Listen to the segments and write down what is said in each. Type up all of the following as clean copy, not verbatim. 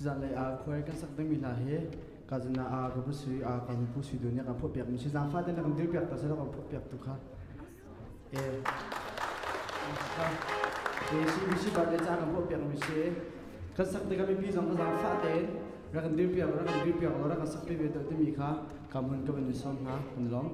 Tuzan lei a khuai kan sak dingmi hla hi kazina a ka pu sui a ka pu sui du nih kan phuah piak mi si zaangfah te na kan dir piak ta selaw kan phuah piak tu kha e e CBC birthday ca kan phuah piak mi si kan sak tikah mipi zong ka zaangfah tein rak kan dir piak rak kan dir piak law rak kan sak pi ve timi kha ka mun ka van i sawm hna kan lawm.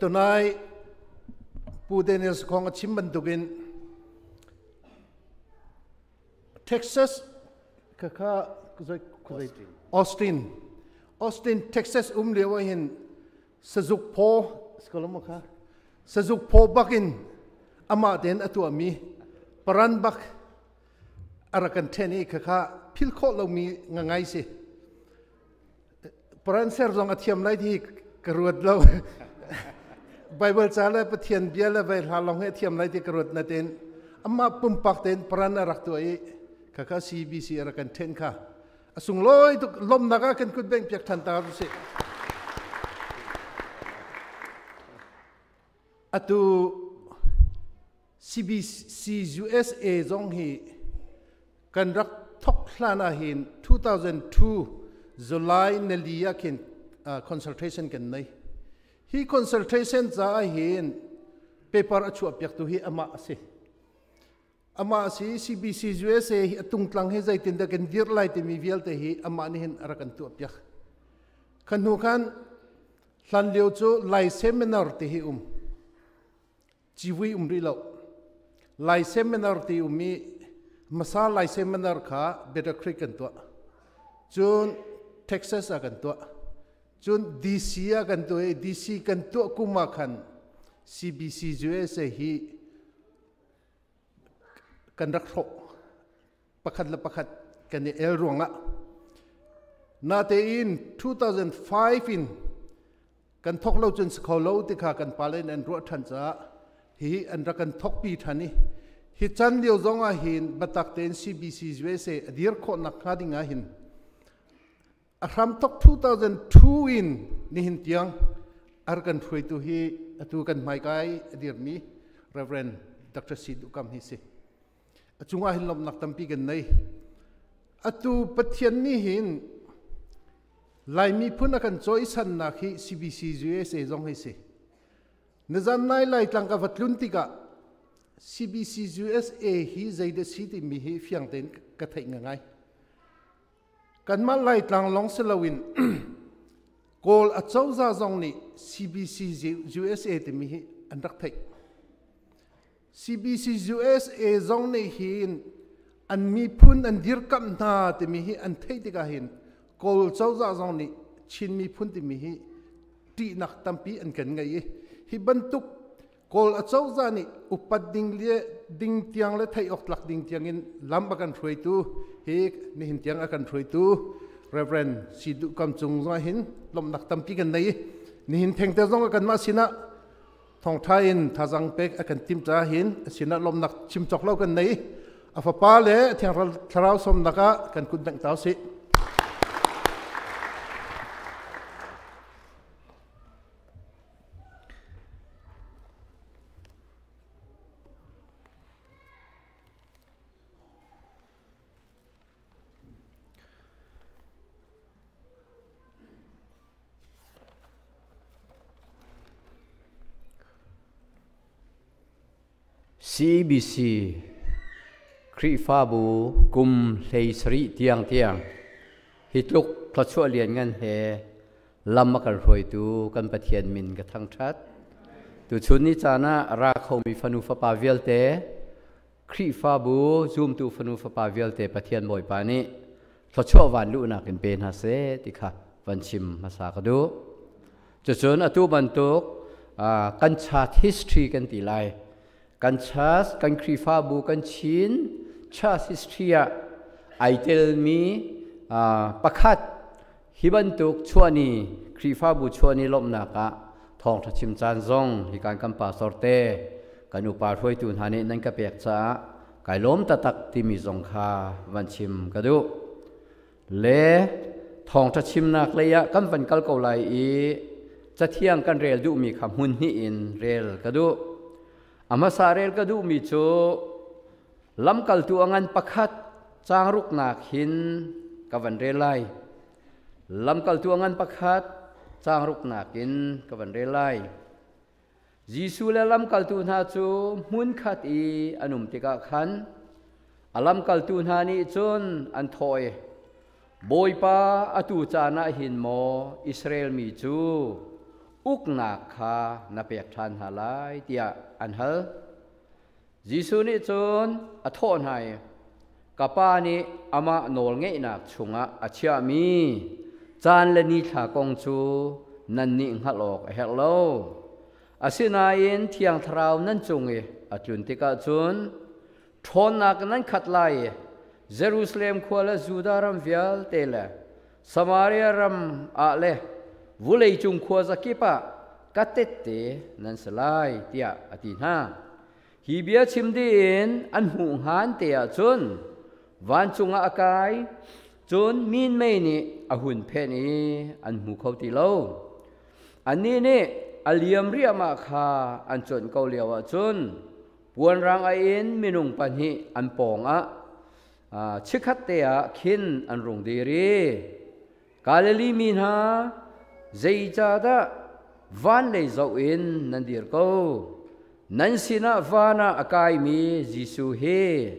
Atunai Pu Daniel Sakhong a chim bantukin Texas khakha Austin Austin Texas um lio ah hin sazuk phaw skolom kha sazuk phaw bakin amah ten a tuahmi paran bak a rak kan ṭhen i khakha phil khawh lomi ngangai si. Paran ser zong a thiam lai ti ka ruat lo. Bible ca le Pathian bia le vai hla lawng hi a thiam lai ti ka ruat na ten amah pumpak tein paran a rak tuah i khakha CBC a rak kan ṭhen kha a sunglawi tuk lomnak ah kan kut beng piak ṭhan ta si. Atu CBC USA zong hi kan rak thok hlan ah hin 2002 July nali ah khin consultation kan nei. Hi consultation caah hin paper a chuah piak tu hi amah a si. Amah si CBC USA hi a tungtlang hi zeitin dah kan dir lai timi vialte hi amah nih hin a rak kan tuah piak. Khan hnu khan hlan lio cu Lai seminar ti hi um. Civui um rih lo. Lai seminar ti um i hmasa Lai seminar kha Battle Creek kan tuah. Cun Texas ah kan tuah. Cun DC ah kan tuah i DC kan tuah kum ah khan CBC USA hi kan rak hrawh. Pakhat le pakhat kan i el ruangah. Natein 2005 in kan thok lo cun si kho lo ti kha kan pale in an ruah ṭhan caah hi an rak kan thokpi ṭhan i hi chan lio zong ah hin biatak tein CBC USA a dir khawh nak hnga ding ah hin a hramthok 2002 in nihin tiang ar kan hruaitu hi atu kan hmaikai a dirmi Reverend Dr. Si Duh Kam hi si. A cungah hin lawmhnak tampi kan nei. Atu Pathian nih hin Lai miphun a kan cawisannak hi CBC USA zong hi si. Nizan nai Laitlang ka va tlun tikah CBC USA hi zeidah si timi hi fiang tein ka theih ngai. Kanmah Laitlang lawng si loin Kawl acozah zong nih CBC USA timi hi an rak theih. CBC USA zong nih hin an miphun an dirkamh hna timi hi an theih tikah hin Kawl cozah zong nih Chin miphun timi hi ṭihnak tampi an kan ngei i hi bantuk Kawl acozah nih upat ding le ding tiang le theih awk tlak ding tiang in lam a kan hruaitu hi nihin tiang a kan hruaitu Reverend Si Duh Kam cung zong hin lawmhnak tampi kan nei i nihin thengte zong kanmah sinah thawngṭha in thazang pek a kan tim caah hin a sinah lawmhnak chim cawk lo kan nei. A fapa le thiang thlarau sawmnak ah kan kut bengh ta usih. CBC Khrihfabu kum 17 tiang tiang hi tluk thluachuah lian ngan he lam a kan hruaitu kan Pathian min ka thangṭhat. Tuchun ni caan ah ra khomi fanu fapa vialte Khrihfabu zumtu fanu fapa vialte Pathian Bawipa nih thluachuah van luhnak in pe hna seh ti kha van chim hmasa ka duh. Cucun atu bantuk kan church history kan ti lai. Kan church, kan Khrihfabu, kan Chin church history ah ai telmi pakhat hi bantuk chuahni Khrihfabu chuahni lawmhnak ah thawngṭha chim caan zong hi kan kan pastor te kan upa hruaitu hna nih nan ka pek caah kai lawm taktak timi zong kha van chim ka duh. Le thawngṭha chimnak lei ah kan van kal ko lai i cathiang kan rel duhmi kha hmun hnih in rel ka duh. A hmasa rel ka duhmi cu lamkaltu a ngan pakhat caangruknak hin ka van rel lai. Lamkaltu a ngan pakhat caangruknak in ka van rel lai. Jesuh le lamkaltu hna cu hmunkhat i an um tikah khan a lamkaltu hna nih cun an thawh i, Bawipa, atu caan ah hin maw Israel mi cu uknak kha na pek ṭhan hna lai tiah an hal. Jesuh nih cun a thawh hna i, Ka Pa nih amah nawlngeihnak chungah a chiahmi caan le nithla kong cu nannih hngalh awk a herh lo. Asinain Thiang Thlarau nan cung i a tlun tikah cun ṭhawnnak nan khat lai i Jerusalem khua le Judah ram vialte le Samaria ram ah le vuleicung khuazakip ah ka tette nan si lai tiah a ti hna. Hi bia chim dih in an hmuh hngan te ah cun vancung ah a kai, cun minmei nih a hun phenh i an hmu kho ti lo. Annih nih a liam riahmah kha an cuanh ko lioah cun puanrang a in minung pahnih an pawngah chikkhat te ah khin an rung dir i Galilee mi hna, zeicahdah van lei zoh in nan dir ko? Nan sinah van ah a kaimi Jesuh hi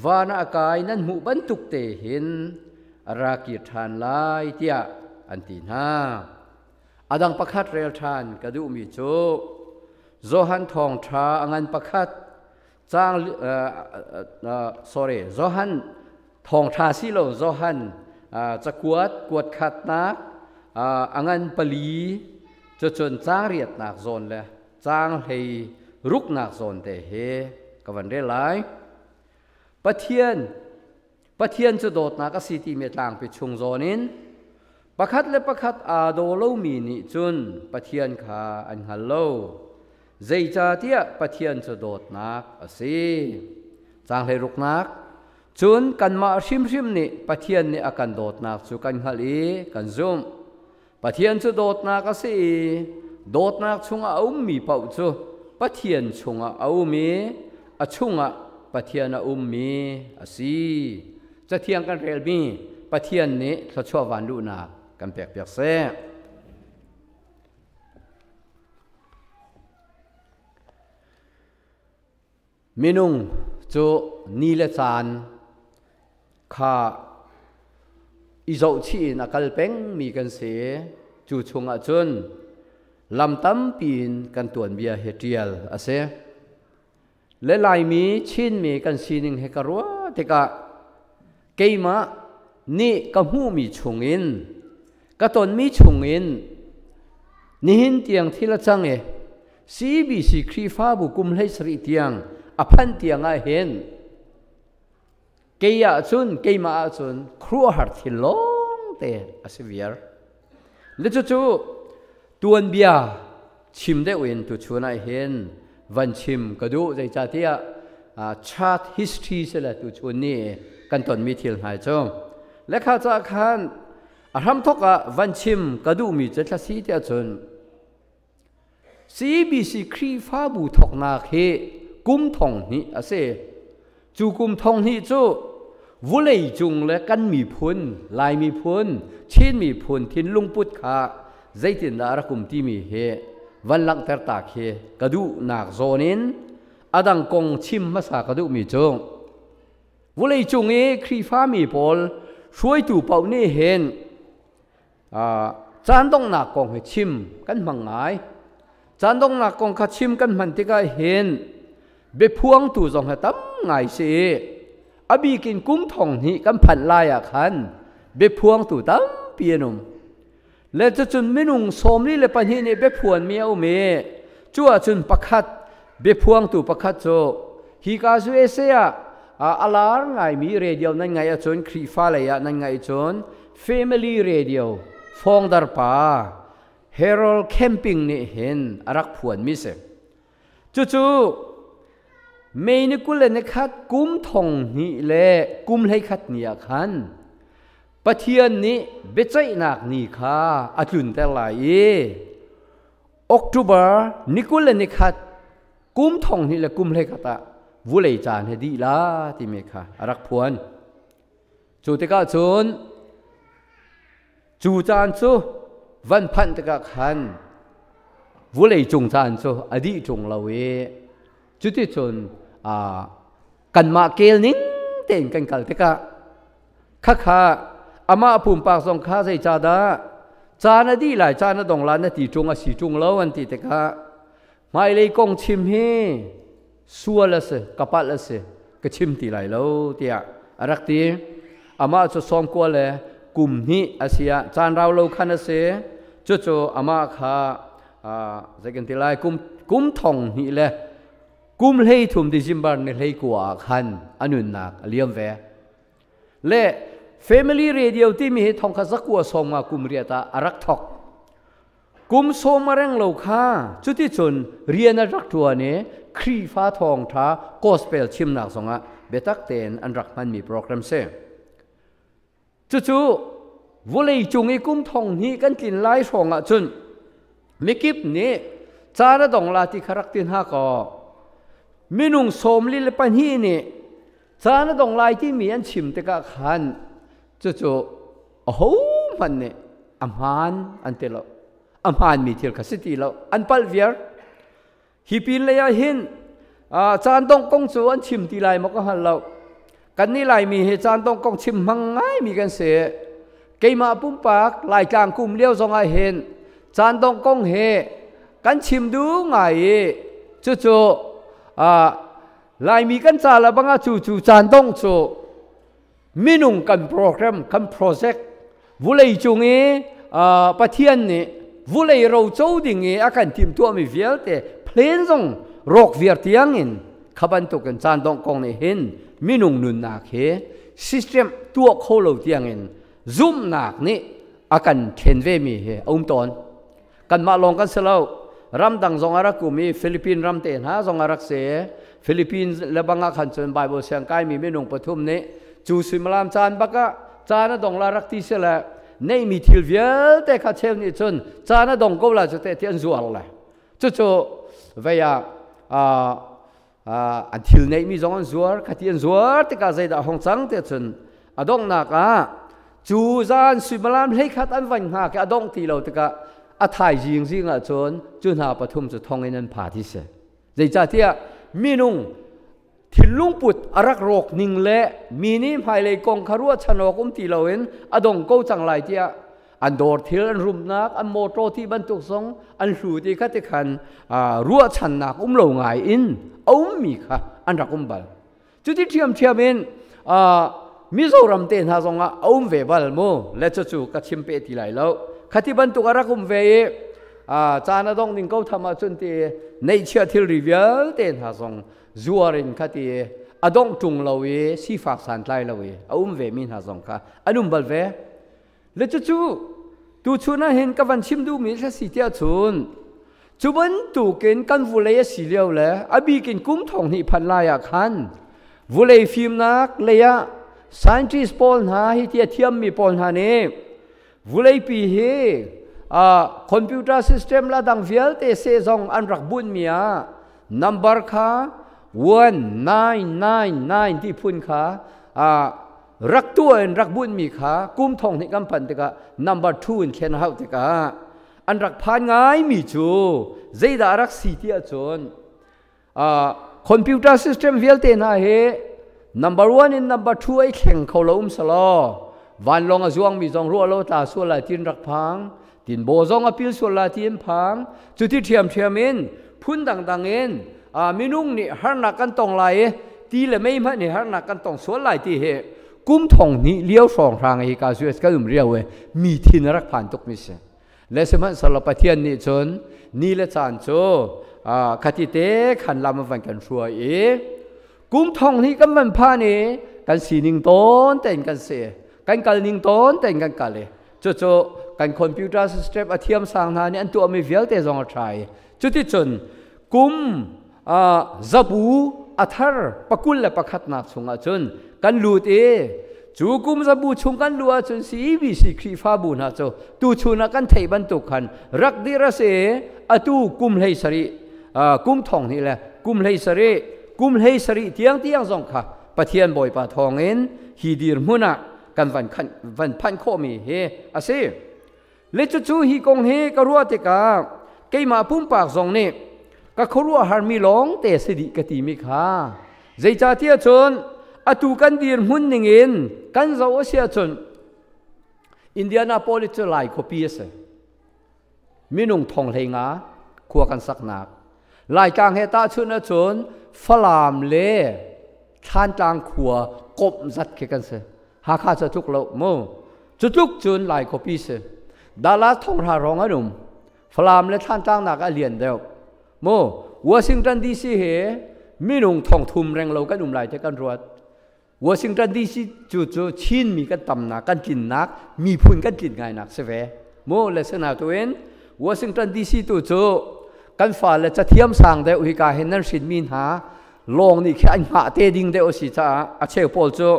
van ah a kai nan hmuh bantuk te hin a ra kir ṭhan lai tiah an ti hna. A dang pakhat rel ṭhan ka duhmi cu Johan Thawngṭha a ngan pakhat caang sorry Johan thawngṭha si lo Johan cakuat kuat khatnak a ngan pali cucun caang riatnak zawn le caang hlei ruknak zawn te hi ka van rel lai. Pathian Pathian cu dawtnak a si timi tlangpi chung zawn in pakhat le pakhat aa daw lomi nih cun Pathian kha an hngal lo. Zeicahtiah Pathian cu dawtnak a si. Caang hleiruknak Cun kanmah hrimhrim nih Pathian nih a kan dawtnak cu kan hngalh i kan zumh. Pathian cu dawtnak a si i dawtnak chungah a ummi paoh cu Pathian chungah a um i a chungah Pathian a ummi a si. Cathiang kan relmi Pathian nih thluachuah van luhnak kan pekpiak seh. Minung cu ni le caan kha i zohchih in a kal pengmi kan si. Cu chungah cun lam tampi in kan tuanbia hi ṭial a si. Le Laimi, Chinmi kan sining he ka ruah tikah keimah nih ka hmuhmi chungin ka tonmi chungin nihin tiang thil a cang i CBC Khrihfabu kum 17 tiang a phanh tiang ah hin kei ah cun keimah ah cun khuaruahhar thil lawng te a si viar. Le cucu tuanbia chim deuh in tuchun ah hin van chim ka duh zeicahtiah chart history sile tuchun ni kan tonmi thil hna cu lekha ca khan a hramthok ah van chim ka duhmi cu thlasi tiah cun CBC Khrihfabu thoknak hi kum thong hnih a si. Cu kum thong hnih cu vulei cung le kan miphun, Lai miphun, Chin miphun thinlung put kha zeitindah a rak um timi hi van langhter ta khi ka duhnak zawn in a dang kong chim hmasa ka duhmi cu vulei cung i Khrihfami pawl hruaitu paoh nih hin Caan donghnak kong hi chim kan hmang ngai. Caan donghnak kong kha chim kan hman tikah hin biaphuangtu zong hi tam ngai si i a bik in kum thong hnih kan phanh lai ah khan biaphuangtu tampi an um. Le cucun minung 42 nih biaphuanmi a um i cu ahcun pakhat biaphuangtu pakhat cu hika USA ah a lar ngaimi radio nan ngaih ahcun Khrihfa lei ah nan ngaih cun Family Radio fawngdar pa Harold Camping nih hin a rak phuanmi si. Cucu May ni 21 kum thong hnih le kum 11 ni ah khan Pathian nih biaceihnak ni kha a tlunter lai i October ni 21 kum thong hnih le kum 11 ah vulei caan he dih la timi kha a rak phuan. Cu tikah cun cu caan cu van phanh tikah khan vulei cung caan cu a dih ṭung lo i cuticun kanmah kel ning tein kan kal tikah khakha amah pumpak zong kha zeicahdah Caan a dih lai, caan a dong lai na ti ṭung a si ṭung lo an ti tikah hmailei kong chim hi sual a si, ka palh a si, ka chim ti lai lo tiah a rak ti. Amah cu sawmkua le kum hnih a si ah caan rau lo khan a si. Cucu amah kha zei kan ti lai, kum thong hnih le kum 13 December ni 19 ah khan a nunnak a liam ve. Le Family Radio timi hi thongkhat zakua sawm nga kum riat ah a rak thok. Kum sawm a reng lo kha cuticun rian a rak ṭuan i Khrihfa thawngṭha gospel chimnak zongah biatak tein an rak hmanmi program si. Cucu vawlei cung i kum thong hnih kan tlin lai hrawng ah cun mikip nih caan a dong la ti kha rak ti hna kaw minung 42 nih caan a dong lai timi an chim tikah khan cucu ahohmanh nih a hmaan an ti lo. A hmaanmi thil kha si ti lo, an palh viar. Hi pin lei ah hin caan dongh kong cu an chim ti lai maw ka hngal lo. Kannih Laimi hi caan dongh kong chim hmang ngaimi kan si. Keimah pumpak Laitlang kum lio zong ah hin caan dongh kong hi kan chim duh ngai i cucu Laimi kan ca le bang ah cu cu caan dongh cu minung kan program, kan project vulei cung i Pathian nih vulei roco ding i a kan timhtuahmi vialte plan zong rawk viar tiang in kha bantukin caan dongh kong nih hin minung nunnak hi system tuah kho lo tiang in zumhnak nih a kan thlen ve mi hi a um tawn. Kanmah lawng kan si lo, ramdang zong a rak um i Philippine ram te hna zong a rak si. Philippines le bang ah khan cun Bible siang kaimi minung pathum nih cu suimilam caan bak ah caan a dong la rak ti si le neihmi thil vialte kha cheu nih cun caan a dong ko la cu te ti an zuar le cucu vei ah an thil neihmi zong an zuar. Khati an zuar tikah zeidah hong cang te cun a donghnak ah cu zan suimilam 11 an van hngak i a dongh ti lo tikah a thaizing zing ah cun cu hna pathum cu thong in an pha ti si. Zeicahtiah minung thinlung put a rak rawk ning le mi nih hmailei kong kha ruahchan awk um ti loin a dong ko cang lai tiah an dawr thil, an rumnak, an motor ti bantuk zong an hlu ti kha ti khan ruahchannak um lo ngai in a ummi kha an rak um bal. Cuti ṭhiamṭhiam in Mizoram te hna zong ah a um ve bal mu le cucu ka chim pe ti lai lo. Khati bantuk a rak um ve i caan a dong ning ko tham ahcun ti neihchiah thilri vialte hna zong zuar in khati a dongh ṭung lo i sifak santlai lo i a um ve mi hna zong kha an um bal ve. Le cucu tuchun ah hin ka van chim duhmi a si tiah cun cu bantukin kan vulei a si lio le a bikin kum thong hnih phan lai ah khan vulei fimnak lei ah scientist pawl hna hi ti a thiammi pawl hna nih vuleipi hi computer system la dang vialte se zong an rak bunhmi ah number kha 1999 ti phun kha rak tuah in rak bunhmi kha kum thong hnih kan phan tikah number 2 in thlen hau tikah an rak phan ngaimi cu zeidah rak si ti ahcun computer system vialte hna hi number 1 in number 2 ai thleng kho lo um selaw vanlawng a zuangmi zong ruah lo tla sual lai tin rak phang, tin bo zong a pil sual lai ti in phang. Cuti ṭhiamṭhiam in phun dangdang in minung nih harnak kan tong lai i ti le mei hmanh nih harnak kan tong sual lai ti hi kum thong hnih lio hrawng hrang hi ka US kan um riau i mi thin a rak phan tuk mi si le. Sihmanhsehlaw Pathian nih cun ni le caan cu khati te khan lam van kan hruai i kum thong hnih kan van phan i kan sining tawn tein kan si, kan kal ning tawn tein kan kal i cucu kan computer system a thiam sang hna nih an tuahmi vialte zong a ṭha i cuticun kum zabu a thar 21nak chungah cun kan lut i cu kum zabu chung kan luh ahcun CEBC Khrihfabu hna cu tuchun ah kan theih bantuk khan rak dir a si. Atu kum 17, kum thong hnih le kum 17, kum 17 tiang tiang zong kha Pathian Bawipa thawngin hi dirhmun ah kan van phanh khawhmi hi a si. Le cucu hi kong hi ka ruah tikah keimah pumpak zong nih ka khuaruahharmi lawng te si dih ka timi kha. Zeicahtiah cun atu kan dirhmun ningin kan zoh a si ahcun Indianapolis cu Lai khuapi a si. Minung thong hlei nga khua kan saknak. Laitlang he tahchunh ahcun Falam le Thlantlang khua komh zat khi kan si. Hakha cu tluk lo mu. Cu tluk cun Lai khuapi si. Dallas thonghra rong an um. Falam le Thlantlang nak a lian deuh. Mu Washington DC he minung thong thum reng lo kan um lai te kan ruat. Washington DC cu cu Chinmi kan tamnak kan tlinnak miphun kan tlin ngainak si ve. Mu le sina tu in Washington DC tu cu kan fale cathiam sang deuh hi ka hin nan hrinmi hna lawng nih khi an hngah te ding deuh a si caah a cheu pawl cu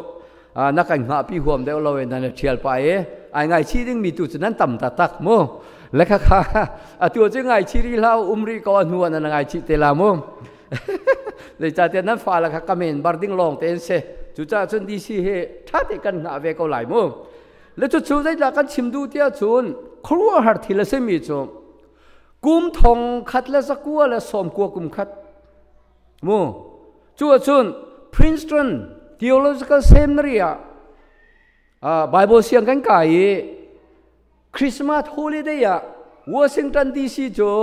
na kan hngah pi huam deuh lo in nan ṭhial pa i ai ngaichih dingmi tu cu nan tam taktak mu le kha kha atu cu ngaichih rih hlah um rih ko a hnu ah nan ngaichih te la mu zeicahtiah nan fale kha kamen bar ding lawng te in si cucaah cun DC hi ṭha te kan hngah ve ko lai mu le cucu zeidah kan chim duh tiah cun khuaruahhar thil a simi cu kum thong khat le zakua le sawm kua kum khat mu cu ahcun Princeton Theological Seminary ah Bible siang kan kai i Christmas holiday ah Washington DC cu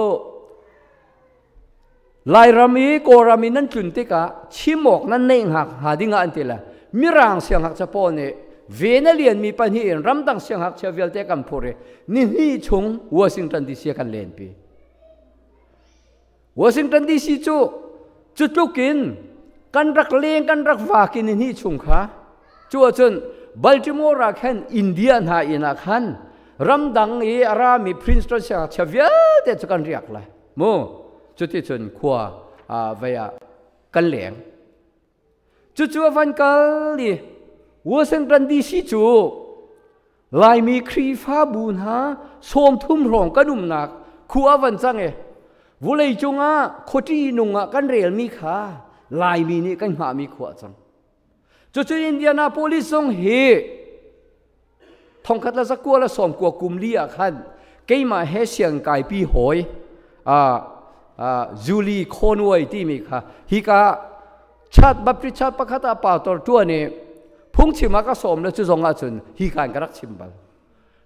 Lairam i Kawlram i nan tlun tikah chim awk nan neih hngak hnga ding ah an ti le Mirang sianghngakchia pawl nih ven a lianmi pahnih in ramdang sianghngakchia vialte kan phur i nihnih chung Washington DC kan lenpi. Washington DC cu cu tluk in kan rak leng kan rak vak in nihnih chung kha cu ahcun Baltimore ah khan India hna inn ah khan ramdang i a rami Princeton siangngakchia vialte cu kan riak lai mu cuticun khua vei ah kan leng. Cucu a van kal i Washington DC cu Laimi Khrihfabu hna 30 hrawng kan umnak khua a van cang i vulei cungah khuaṭi nung ah kan relmi kha Laimi nih kan hngahmi khua a cang. Cucu Indianapolis zong hi thongkhat le zakua le sawmkua kum li ah khan keimah he siang kaipi hawi Julie Conway timi kha hika chat Baptist chat pakhat ah pastor tuan i phungchim ah ka sawm le cu zong ah cun hi kan ka rak chim bal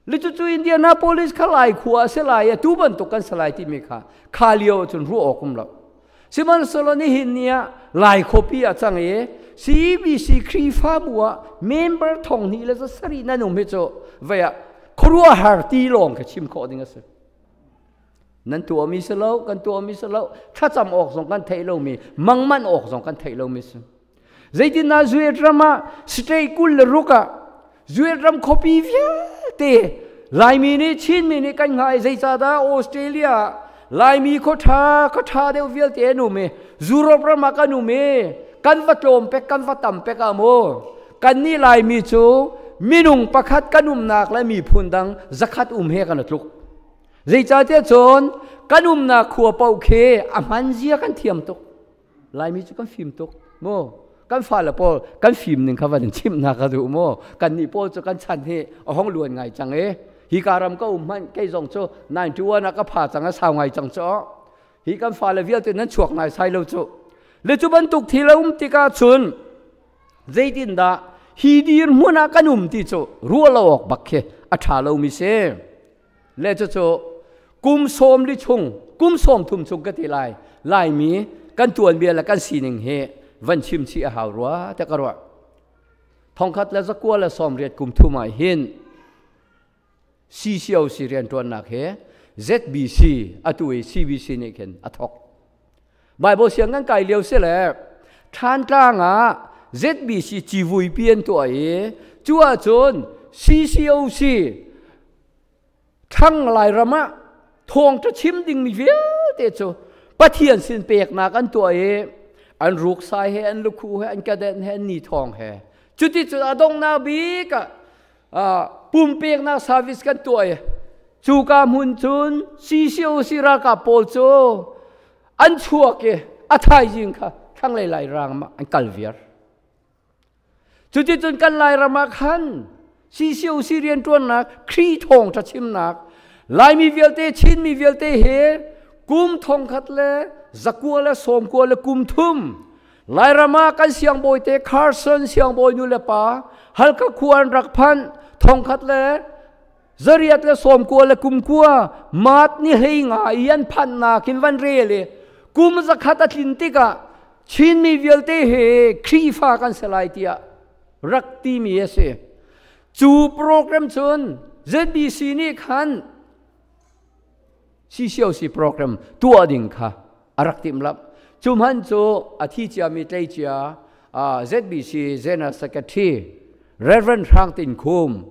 le cu cu Indianapolis kha lai khua a si lai a tu bantuk kan si lai timi kha kha lio cun ruah awk um lo Sihmanhsehlaw nihin ni ah Lai khuapi ah cang i CBC Khrihfabu ah member thong hnih le za sarih nan um hi cu vei ah khuaruahhar ti lawng kha chim khawh ding a si. Nan tuahmi si lo, kan tuahmi si lo, thlacam awk zong kan theih lomi, mangmanh awk zong kan theih lomi si. Zeitindah Zuet ram ah state 26 ah Zuet ram khuapi vialte Laimi nih Chinmi nih kan hngah i zeicahdah Australia Laimi khuaṭha khuaṭha deuh vialte an um i Europe ram ah kan um i kan va tlawm pek kan va tam pek ah mu kannih Laimi cu minung pakhat kan umnak le miphun dang zakhat um he kan i tluk zeicahtiah cun kan umnak khua paoh khi a hman zia kan thiam tuk Laimi cu kan fim tuk mu kan fale pawl kan fim ning kha van in chimh hna ka duh mu kan nih pawl cu kan chan hi a hong luan ngai cang i hi ka ram ka um hmanh kei zong cu 91 ah ka pha cang a sau ngai cang cu hi kan fale vialte nan chuak ngai sai lo cu le cu bantuk thil a um tikah cun zeitindah hi dirhmun ah kan um ti cu ruah lo awk bak khi a ṭha lomi si Le cucu kum 40 chung, kum 30 chung ka ti lai, Laimi kan tuanbia le kan sining hi van chim chih a hau rua te ka ruah. 1998 kum thum ah hin CCOC rianṭuannak he ZBC atu i CBC nih khin a thawk. Bible siang kan kai lio si le Thantlang ah ZBC civuipi an tuah i cu ahcun CCOC Thlang Lairam ah thawngṭha chim dingmi vialte cu Pathian sin peknak an tuah i an ruksai he an lukhu he an kaden he an ni thawng he cuticun a donghnak bik ah pumpeknak service kan tuah i cuka hmun cun CCOC ralkap pawl cu an chuak i a thaizing kha thlanglei Lairang ah an kal viar. Cuticun kan Lairam ah khan CCOC rianṭuannak, Khrih thawngṭha chimnak, Laimi vialte, Chinmi vialte he kum thongkhat le zakua le sawmkua le kum thum Lairam ah kan siangbawi te Carson siangbawi nu le pa Halkha khua an rak phanh thongkhat le Zariat le sawm kua le kum kua mat ni hlei nga i an phannak in van rel i kum zakhat a tlin tikah Chinmi vialte he Khrihfa kan si lai tiah rak timi a si. Cu program cun ZBC nih khan CCOC program tuah ding kha a rak timhlamh. Cu hman cu a thi ciami tleicia ZBC General Secretary Reverend Hrang Tin Khum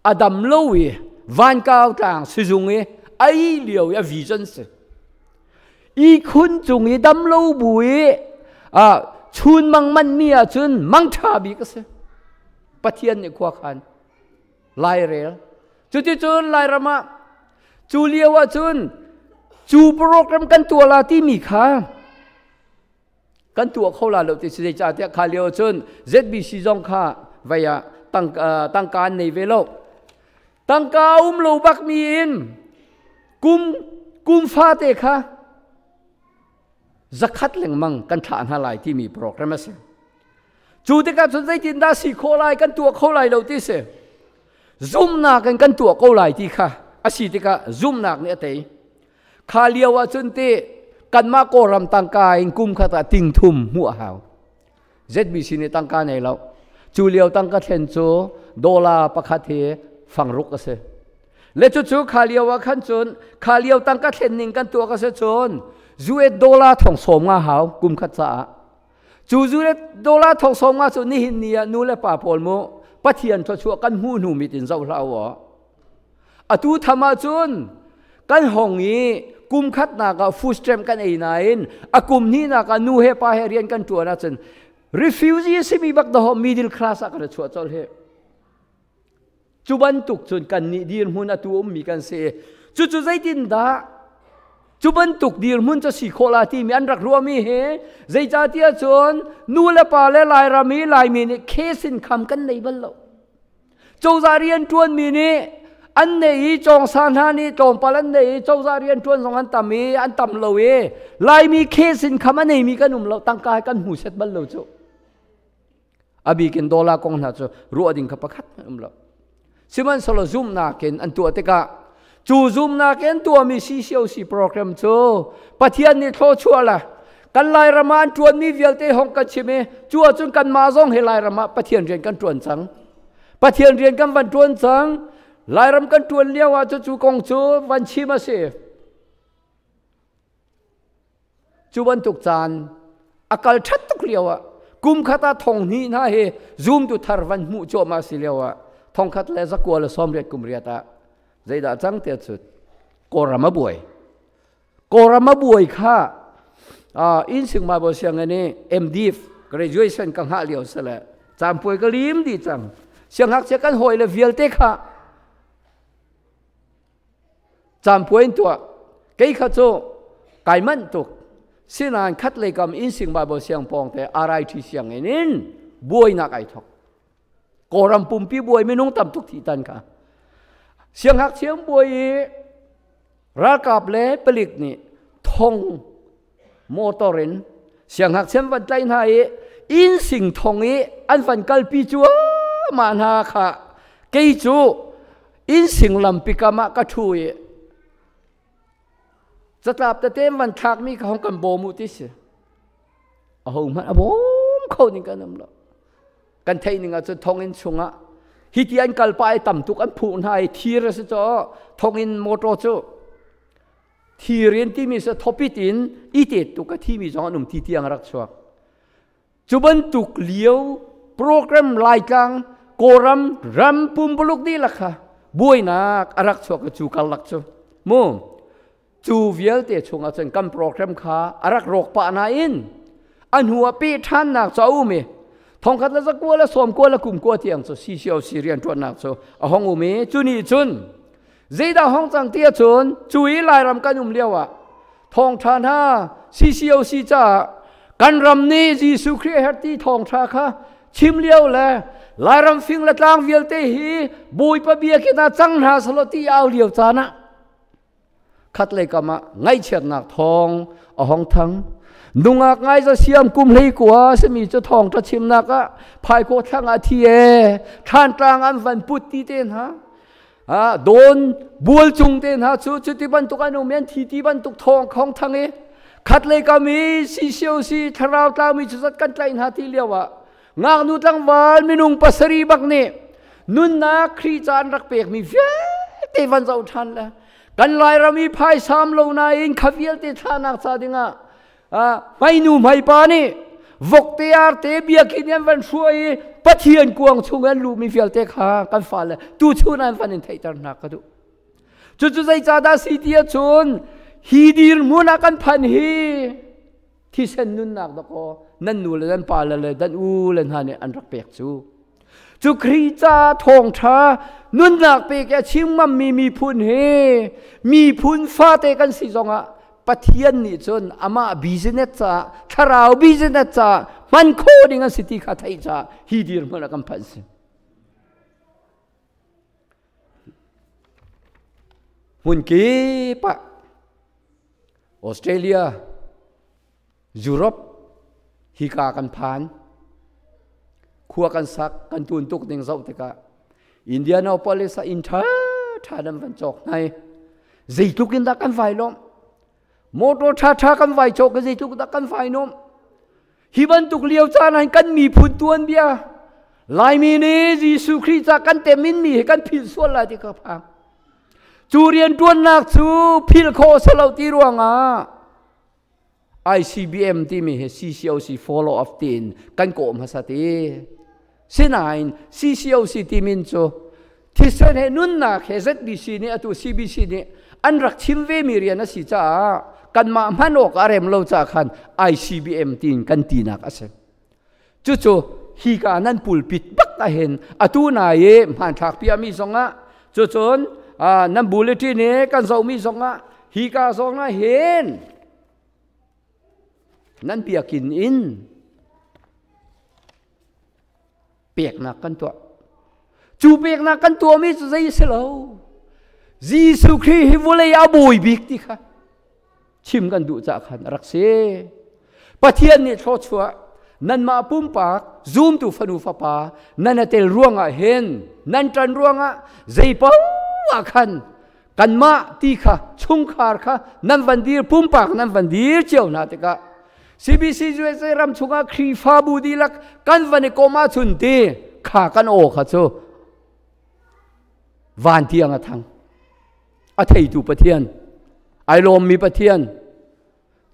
a dam lo i vankau tlang sizung i ai lio i a vision si. Ihkhun cung i dam lo bu i chun mang man mi ahcun mang ṭha bik a si. Pathian nih khua khan lairel. Cuticun Lairam ah cu lio ahcun cu program kan tuah la timi kha kan tuah kho la lo ti si zeicahtiah kha lio cun ZBC zong kha vei ah tangka an nei ve lo. Tangka um lo bak mi in kum kum fate kha zakhat lengmang kan thlah hna lai timi program a si. Cu tikah cun zeitindah si khawh lai kan tuah kho lai lo ti si. Zumnak in kan tuah ko lai ti kha a si tikah zumnak nih a tei. Kha lio ah cun ti kanmah Kawlram tangka in kum khat ah ting thum hmuh a hau. ZBC nih tangka nei lo. Cu lio tangka thlen cu dollar pakhat hi fangruk a si. Le cucu kha lio ah khan cun kha lio tangka thlen ning kan tuak a si cun US dollar thong sawm nga hau kum khat caah. Cu US dollar thong sawm nga cu nihin ni ah nu le pa pawl mu Pathian thluachuah kan hmuh hnu mit in zoh hlah u. Atu tham ahcun kan hong i kum khatnak ah food stamp kan ei nain a kum hnihnak ah nu he pa he rian kan ṭuan ahcun refugee simi bak dahawm middle class ah kan chuah colh hi. Cu bantuk cun kan nih dirhmun atu ummi kan si. Cucu zeitindah cu bantuk dirhmun cu si khawh la timi an rak ruahmi hi zeicahtiah cun nu le pa le Lairam i Laimi nih case in kham kan nei bal lo. Cozah rianṭuanmi nih an nei i cawngsa hna nih tlawmpal an nei i cozah rianṭuan zong an tam i an tam lo i Laimi case in kham a neimi kan um lo tangka kan hmu set bal lo cu. A bik in dollar kong hna cu ruah ding kha pakhat hmanh um lo. Sihmanhsehlaw zumhnak in an tuah tikah cu zumhnak in tuahmi CCOC program cu Pathian nih thluachuah la kan Lairam ah an ṭuanmi vialte hong kan chim i cu ahcun kanmah zong hi Lairam ah Pathian rian kan ṭuan cang. Pathian rian kan van ṭuan cang. Lairam kan ṭuan lio ah cu cu kong cu van chim a si. Cu bantuk caan a kal ṭhat tuk lio ah kum khat ah thong hnih hna hi zumtu thar van hmuh cuahmah si lio ah thong khat le zakua le sawmriat kum riat ah zeidah cang tiah cu Kawlram a buai. Kawlram a buai kha Innsing Bible sianginn i MDiv graduation ka hngah lio sile caanpuai ka lim dih cang. Siangngakchia kan hawi le vialte kha Caanpuai in tuah. Kei kha cu kai manh tuk. Sinain khat lei kam Innsing Bible siang pawng te RIT sianginn in buainak ai thok. Kawlram pumpi buai minung tam tuk thi tan kha. Siangngakchia buai i ralkap le palik nih thong motor in siangngakchia van tlaih hna i inn sing thong i an van kalpi cuahmah hna kha kei cu inn sing lampi kam ah ka ṭhu i catlap tete van thlakmi kha hong kan bawm u ti si aho hmanh a bawm kho ning kan um lo kan theih ning ahcun thonginn chungah hiti an kal pah i tam tuk an phuh hna i thir a si caw thonginn motor cu Thir in timi sa thopit in i te tuk a thimi zong an um ti tiang rak chuak. Cu bantuk lio program Laitlang Kawlram ram pumpuluk dihlak kha buainak a rak chuak cu karlak cu mu cu vialte chungah cun kan program kha a rak rawk pah nain a hnu ah peh ṭhannak cu a um i thongkhat le zakua le sawmkua le kumkua tiang cu CCOC rianṭuannak cu a hong um i cu nih cun Zeidah hong cang ti ahcun cu i Lairam kan um lio ah thawngṭha hna CCOC caah kan ram nih Jesuh Khrih a herh ti thawngṭha kha chim lio le Lairam fing le tlang vialte hi Bawipa biakinn ah cang hna selaw ti au lio caan ah khatlei kam ah ngaihchiatnak thawng a hong thang. Nungak ngai za siam kum hlei kua simi cu thawngṭha chimnak ah phaikhaw thlang ah thi e thlantlang an van put ti te hna. Dawn bual cung te hna cu cuti bantuk an um an thi ti bantuk thawng khong thang i khat lei kam i CCOC thlarau tlaumi cu zat kan tlaih hna ti lio ah ngaknu tlangval minung pasarih bak nih nunnak Khrih ca an rak pekmi vialte van zoh ṭhan le kan Lairam i phaisam lo nain kha vialte thlahnak ca dingah hmainu hmaipa nih vokte arte biakinn an van hruai i Pathian kuang chung an luhmi vialte kha kan fale tuchun an van in theihter hna ka duh. Cucu zeicahdah si ti ahcun hi dirhmun ah kan phan hi thisen nunnak dakaw nan nu le nan pa le le nan u le hna nih an rak pek cu. Cu Khrih ca thawngṭha nunnak pek i a chim ngammi miphun hi miphun fate kan si zongah Pathian nih cun amah business caah thlarau business caah hman khawh ding an si ti kha theih caah hi dirhmun ah kan phanh si. Hmun kip ah Australia, Europe hika kan phan. Khua kan sak, kan tun tuk ding zoh tikah Indianapolis ah inn ṭha ṭha nan van cawk hnai. Zeitluk in dah kan vai lawmh? Motor ṭha ṭha kan vai cawk i zeitluk dah kan vai nuamh? Hi bantuk lio caan ah kan miphun tuanbia Laimi nih Jesuh Khrih ca kan temin mi hi kan philh sual lai ti ka phang. Cu rianṭuannak cu philh khawh a si lo ti ruangah ICBM timi hi CCOC follow up tiin kan kawh hmasa ti. Sinain CCOC timin cu thisen he nunnak he ZBC nih atu CBC nih an rak chim ve mi rian a si caah kanmah hman awk a rem lo caah khan ICBM tiin kan tinak a si. Cucu hika nan pulpit bak ahhin atu na i hmanthlak piahmi zongah cucun nan bulletin i kan zohmi zongah hika zongah hin nan biakinn in peknak kan tuah. Cu peknak kan tuahmi cu zei si lo. Jesuh Khrih hi vawlei a bawi bik ti kha chim kan duh cah khan a rak si. Pathian nih thluachuah nanmah pumpak zumtu fanu fapa nan a tel ruangah hin nan ṭan ruangah zei paoh ah khan kanmah ti kha chungkhar kha nan van dir pumpak nan van dir cio hna tikah CBC USA ram chungah Khrihfabu dihlak kan van i kom ahcun ti kha kan aw kha cu van tiang a thang a theitu Pathian ai lawmmi Pathian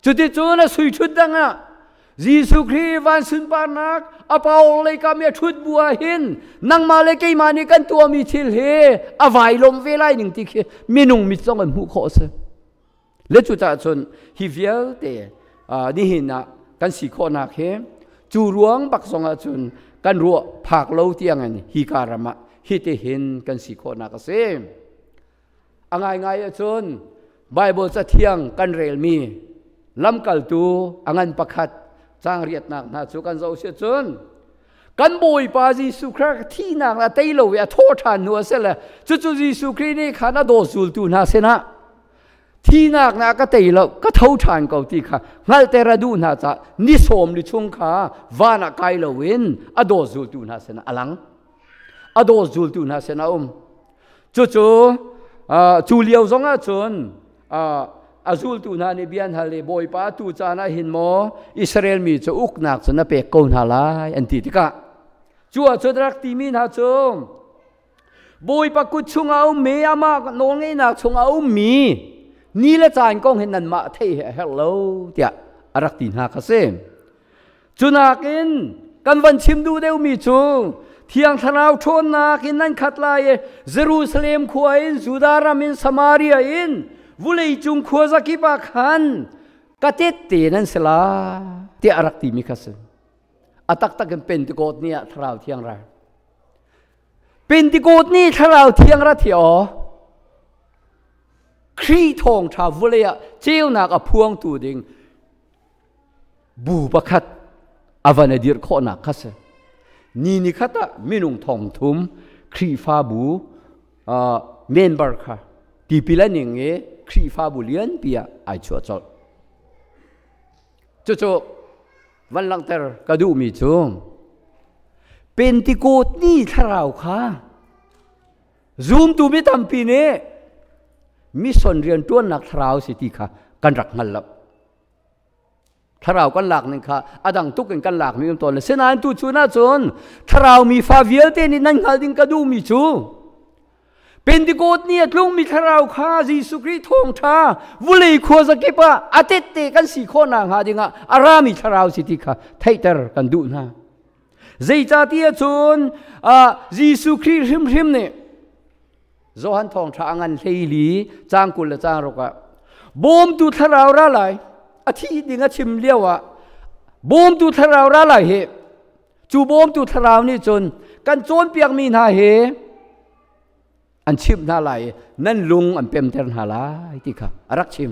Cuticun a sui ṭhut dangah Jesuh Khrih van sunparnak a pa lei kam i a ṭhut bu ah hin nangmah le keimah nih kan tuahmi thil hi a vai lawm ve lai ning ti khi minung mit zong an hmuh khawh a si. Le cucaah cun hi vialte nihin ah kan si khawhnak hi cu ruang bak zong ah cun kan ruah phak lo tiangin hi ka ram ah hitihin kan si khawhnak a si. A ngaingai ahcun Baibal cathiang kan relmi lamkaltu a ngan pakhat caang riatnak hna cu kan zoh si cun kan Bawipa Jesuh Khrih thihnak a tei lo i a thawh ṭhan hnu a si le cucu Jesuh Khrih nih khan a daw zultu hna sinah thihnak na ka tei lo ka tho ṭhan ko ti kha hngalhter a duh hna caah ni sawm li chung kha van ah kai loin a daw zultu hna sinah a lang a daw zultu hna sinah a um Cucu cu lio zongah cun a zultu hna nih bia an hal i Bawipa tu caan ah hin maw Israel mi cu uknak cu na pek ko hna lai an ti tikah cu ahcun rak timi hna cu Bawipa kut chungah a ummi amah nawlngeihnak chungah a ummi ni le caan kong hi nanmah theih hi a herh lo tiah a rak ti hna kha si. Cu nakin kan van chim duh deuhmi cu Thiang Thlarau ṭhawnnak in nan khat lai i Jerusalem khua in Judah ram in Samaria in vuleicung khua zakip ah khan ka tette nan si lai tiah a rak timi kha si. A taktak in Pentecost ni ah Thlarau Thiang ra. Pentecost ni Thlarau Thiang ra thi aw. Khrih thawngṭha vulei ah ceunak a phuangtu ding bu pakhat a van i dirh khawhnak kha si. Ni ni khat ah minung thong thum Khrihfabu member kha tipil an ing i Khrihfabu lianpi ah ai chuah colh. Cucu van langhter ka duhmi cu Pentecost ni thlarau kha. Zumtu mi tampi nih mission rian ṭuannak thlarau si ti kha kan rak hngal lo. Thlarau kan lak ning kha a dang tuk in kan lak mi um tawn le sinain tu chun ahcun thlarau mi fa vialte nih nan hngal ding ka duh mi cu Pentecost ni a tlungmi thlarau kha Jesuh Khrih thawngṭha vulei khuazakip ah a tette kan si khawh nakhnga dingah a rami thlarau si ti kha theihter kan duh hna. Zeicahtiah cun Jesuh Khrih hrimhrim nih Johan thawngṭha a ngan hleili caang 20 le caang ruk ah bawmtu thlarau ra lai a thih ding a chim lio ah bawmtu thlarau ra lai hi cu bawmtu thlarau nih cun kan cawnpiakmi hna hi an chimh hna lai i nan lung an pemter hna lai ti kha a rak chim.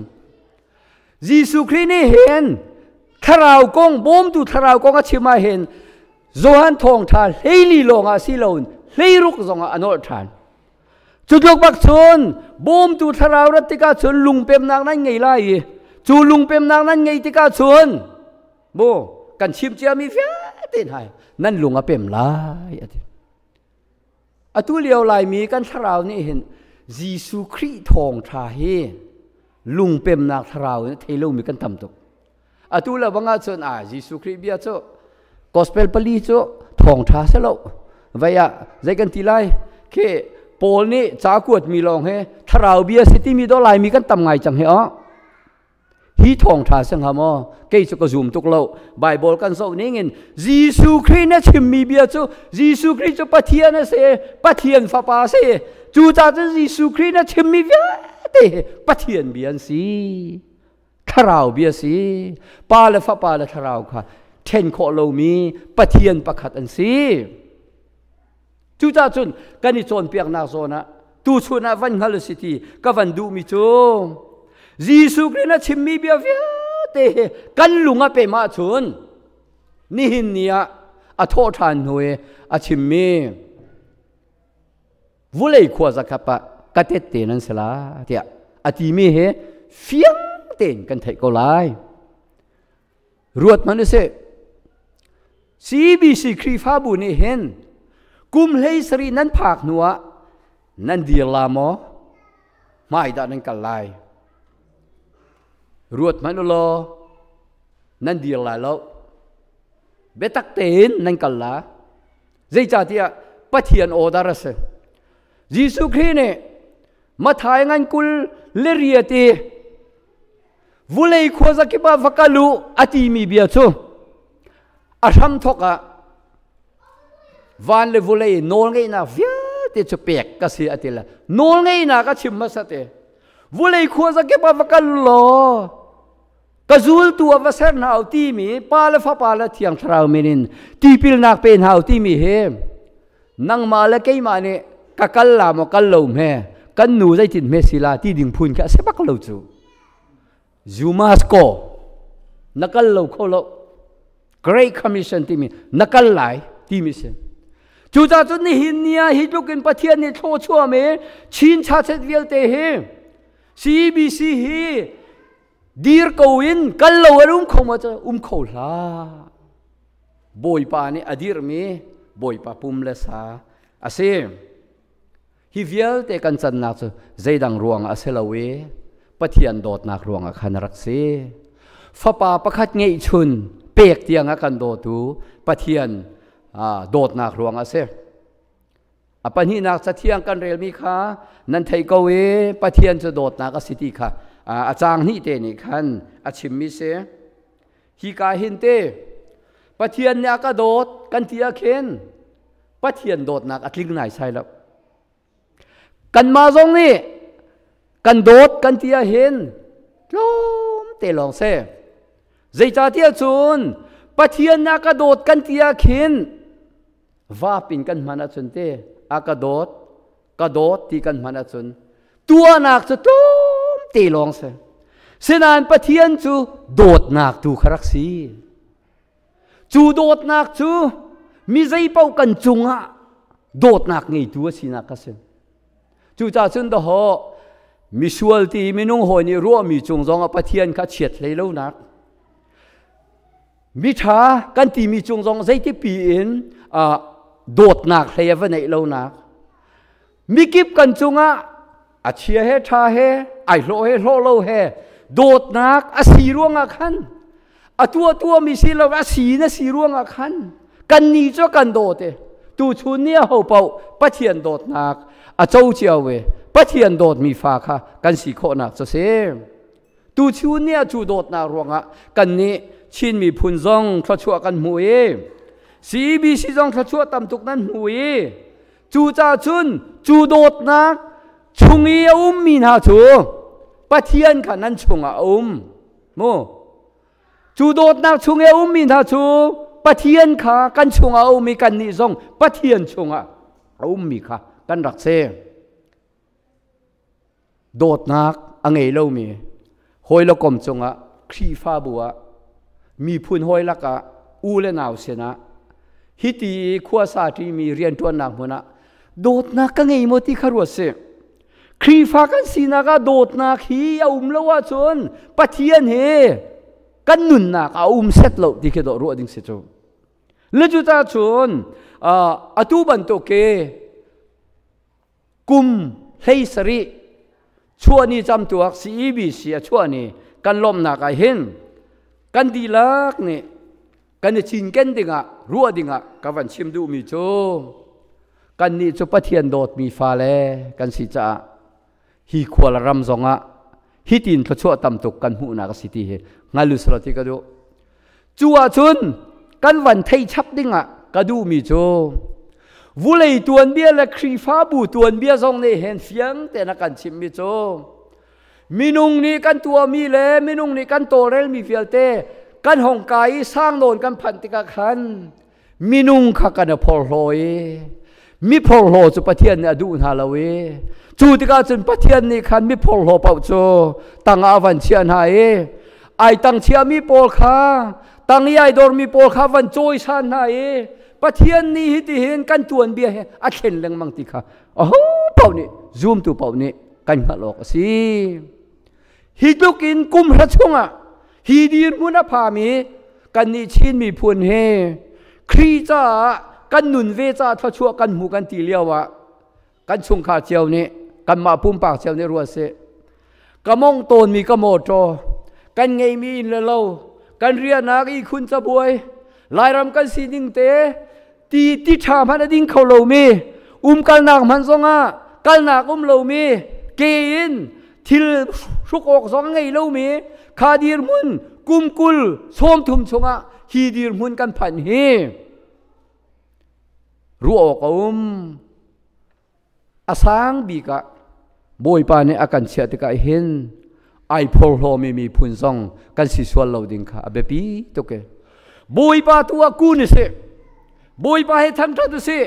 Jesuh Khrih nih hin thlarau kong bawmtu thlarau kong a chim ah hin Johan thawngṭha 14 lawng ah si loin 16 zong ah a nolh ṭhan. Cu tluk bak cun bawmtu thlarau rat tikah cun lungpemnak nan ngei lai i cu lungpemnak nan ngei tikah cun bu kan chim ciami vialte hna nan lung a pem lai a ti. Atu lio Laimi kan thlarau nih hin Jesuh Khrih thawngṭha hi lungpemnak thlarau in thei lomi kan tam tuk. Atu le bang ahcun a Jesuh Khrih bia cu gospel pali cu thawngṭha si lo. Vai ah zei kan ti lai? Khi Paul nih ca kuatmi lawng hi thlarau bia si timi do Laimi kan tam ngai cang hi oh. Hi thawngṭha si hnga maw? Kei cu ka zum tuk lo. Bible kan zoh ning in Jesuh Khrih na chimmi bia cu Jesuh Khrih cu Pathian a si, Pathian Fapa a si. Cucaah cun Jesuh Khrih na chimmi vialte hi Pathian bia an si. Thlarau bia si. Pa le Fapa le Thlarau kha ṭhen khawh lomi Pathian pakhat an si. Cucaah cun kan i cawnpiaknak zawn ah tuchun ah van hngal si ti ka van duhmi cu Jesuh Khrih na chimmi bia vialte hi kan lung a pem ahcun nihin ni ah a thawh ṭhan hnu i a chimmi vulei khua zakap ah ka tette nan si la tiah a timi hi fiang tein kan theih ko lai. Ruat hmanh usih. CBC Khrihfabu nih hin kum 17 nan phak hnu ah nan dir la maw? Hmai dah nan kal lai? Ruat hmanh u law nan dir lai lo. Biatak tein nan kal la. Zeicahtiah Pathian order a si. Jesuh Khrih nih Mathai ngan 28 i vulei khuazakip ah va kal u a timi bia cu a hramthawk ah van le vulei nawlngeihnak vialte cu pek ka si a ti le nawlngeihnak a chim hmasa te vulei khuazakip ah va kal law ka zultu ah va ser hna u timi Pa le Fapa le Thiang Thlarau min in tipilnak pe hna u timi hi nangmah le keimah nih ka kal la maw kal lo hme kan nu zeitin hme si la ti ding phun kha a si bak lo cu. You must go, na kal lo kho lo. Great Commission timi na kal lai timi si. Cucaah cun nihin ni ah hi tluk in Pathian nih thlawchuah mi Chin chachet vialte hi CBC hi dir ko in kal lo an um kho ma cu um kho hlah. Bawipa nih a dirhmi Bawipa pum le sa a si. Hi vialte kan cannak cu zeidang ruangah a si lo i Pathian dawtnak ruangah khan a rak si. Fapa pakhat ngeihchun pek tiang a kan dawtu Pathian dawtnak ruangah a si. A pahnihnak cathiang kan relmi kha nan thei ko i Pathian cu dawtnak a si ti kha a caang hnih te nih khan a chimmi si. Hi ka hin te Pathian nih a ka dawt kan ti ah khin Pathian dawtnak a tling naisai lo. Kanmah zong nih kan dawt kan ti ah hin tlawm te lawng si. Zeicahtiah cun Pathian nih a ka dawt kan ti ah khin vap in kan hman ahcun te a ka dawt ka dawt ti kan hman ahcun tuahnak cu tlawm te lawng si. Sinain Pathian cu dawtnak tu kha rak si. Cu dawtnak cu mi zeipaoh kan cungah dawtnak ngeitu a sinak kha si. Cucaah cun dahawh misual ti minung hawi nih ruahmi cung zongah Pathian kha chiat hlei lonak miṭha kan timi cung zong zeiti pi in dawtnak hlei a va neih lonak. Mikip kan cungah a chia he ṭha he ai hlawh he hlawh lo he dawtnak a si ruangah khan a tua tua mi si lo a si na si ruangah khan kan ni cu kan dawt e tu chun ni a ho paoh Pathian dawtnak a co cio ve Pathian dawtmi fa kha kan si khawhnak cu si tu chun ni a cu dawtnak ruangah kan nih Chin miphun zong thluachuah kan hmu i CBC zong thluachuah tam tuk nan hmu i Cucaah cun cu dawtnak chung i a ummi hna cu Pathian kha nan chungah a um. Mu. Cu dawtnak chung i a ummi hna cu Pathian kha kan chungah a um i kannih zong Pathian chungah a ummi kha kan rak si. Dawtnak a ngei lomi hawi le kom cungah Khrihfabu ah miphun hawi lakah u le nau sinah hiti i khuasa ṭimi rianṭuannak hmun ah dawtnak ka ngei maw ti kha ruat si. Khrihfa kan sinak ah dawtnak hi a um lo ahcun Pathian he kan nunnak a um set lo ti khi dawh ruah ding si cu. Le cucaah cun atu bantuk ke Kum 17 chuahni camtuak CEBC a chuahni kan lawmhnak ah hin kan dihlak nih kan i cinken dingah ruah dingah ka van chim duhmi cu kannih cu Pathian dawtmi fale kan si caah hi khua le ram zongah hitin thluachuah tam tuk kan hmuhnak a si ti hi hngal u selaw ti ka duh. Cu ahcun kan van thei chap dingah ka duhmi cu vulei tuanbia le Khrihfabu tuanbia zong nih hin fiang tein a kan chimhmi cu minung nih kan tuahmi le minung nih kan tawlrelmi vialte kan hong kai i sang nawn kan phanh tikah khan minung kha kan i phorhlaw i mi phorhlaw cu Pathian nih a duh hna lo i cu tikah cun Pathian nih khan mi phorhlaw paoh cu tangah a van chiah hna i ai tang chiami pawl kha tang i ai dormi pawl kha van cawisan hna i Pathian nih hitihin kan tuanbia he a thlen lengmang ti kha aho paoh nih zumtu paoh nih kan hngalh awk a si. Hi tluk in kum hra chungah hi dirhmun a phami kannih Chin miphun hi Khrih caah kan nun ve caah thluachuah kan hmu kan ti lio ah kan chungkhar cio nih kanmah pumpak cio nih ruat sih. Ka mong tawnmi ka mawṭaw, kan ngeimi inn le lo, kan riahnak ihkhun cabuai, Lairam kan sining te ti ti ṭha hmanh a ding kho lomi umkalnak hmanh zongah kalnak um lomi ke in thil hruk awk zong a ngei lomi kha dirhmun kum 20 30 chungah hi dirhmun kan phanh hi ruah awk a um. A sang bik ah Bawipa nih a kan chiah tikah hin ai phorhlawmi miphun zong kan si sual lo ding kha a biapi tuk e. Bawipa tu ah kun si. Bawipa he thangṭhat u sih.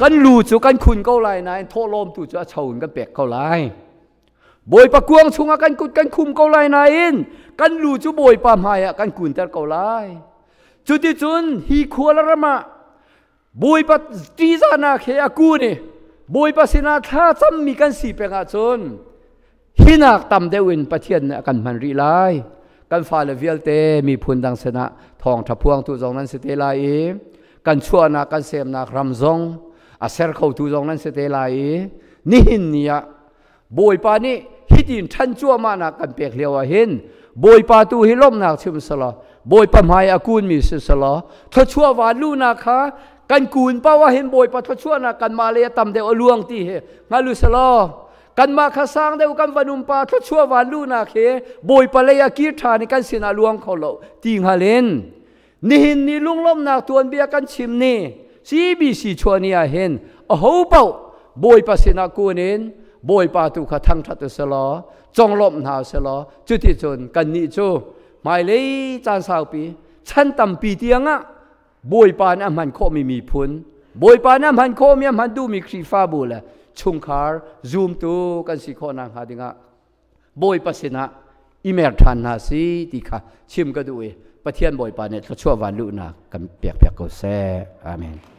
Kan lu cu kan khun ko lai nain thawhlawm tu cu a cho in kan pek ko lai. Bawipa kuang chungah kan kut kan khum ko lai nain kan lu cu Bawipa hmai ah kan kunter ko lai. Cuticun hi khua le ram ah Bawipa ṭihzahnak he a kun i Bawipa sinah thla cammi kan si peng ahcun hinak tam deuh in Pathian nih a kan hman rih lai. Kan fale vialte miphun dang sinah thawngṭha phuangtu zong nan si te lai i kan chuahnak kan semnak ram zong a ser khotu zong nan si te lai i nihin ni ah Bawipa nih hitin ṭhan cuahmahnak kan pek lio ah hin Bawipa tu hi lawmhnak chim selaw Bawipa hmai a kunmi si selaw thluachuah van luhnak kha kan kun paoh ah hin Bawipa thluachuahnak kanmah lei a tam deuh a luang ti hi hngal u selaw kanmah kha sang deuh kan van um pa thluachuah van luhnak hi Bawipa lei ah kir ṭhan i kan sinah luang kho lo ti hngal in nihin ni lunglawmhnak tuanbia kan chim ni CBC chuah ni ah hin aho paoh Bawipa sinah kun in Bawipa tu kha thangṭhat u selaw conglawmh hna u selaw cuticun kannih cu hmailei caan saupi chan tampi tiangah Bawipa nih a hman khawhmi miphun Bawipa nih a hman khawhmi a hman duhmi Khrihfabu le chungkhar zumtu kan si khawh nakhnga dingah Bawipa sinah i mer ṭhan hna si ti kha chim ka duh i Pathian Bawipa nih thluachuah van luhnak kan pek piak ko seh. Amen.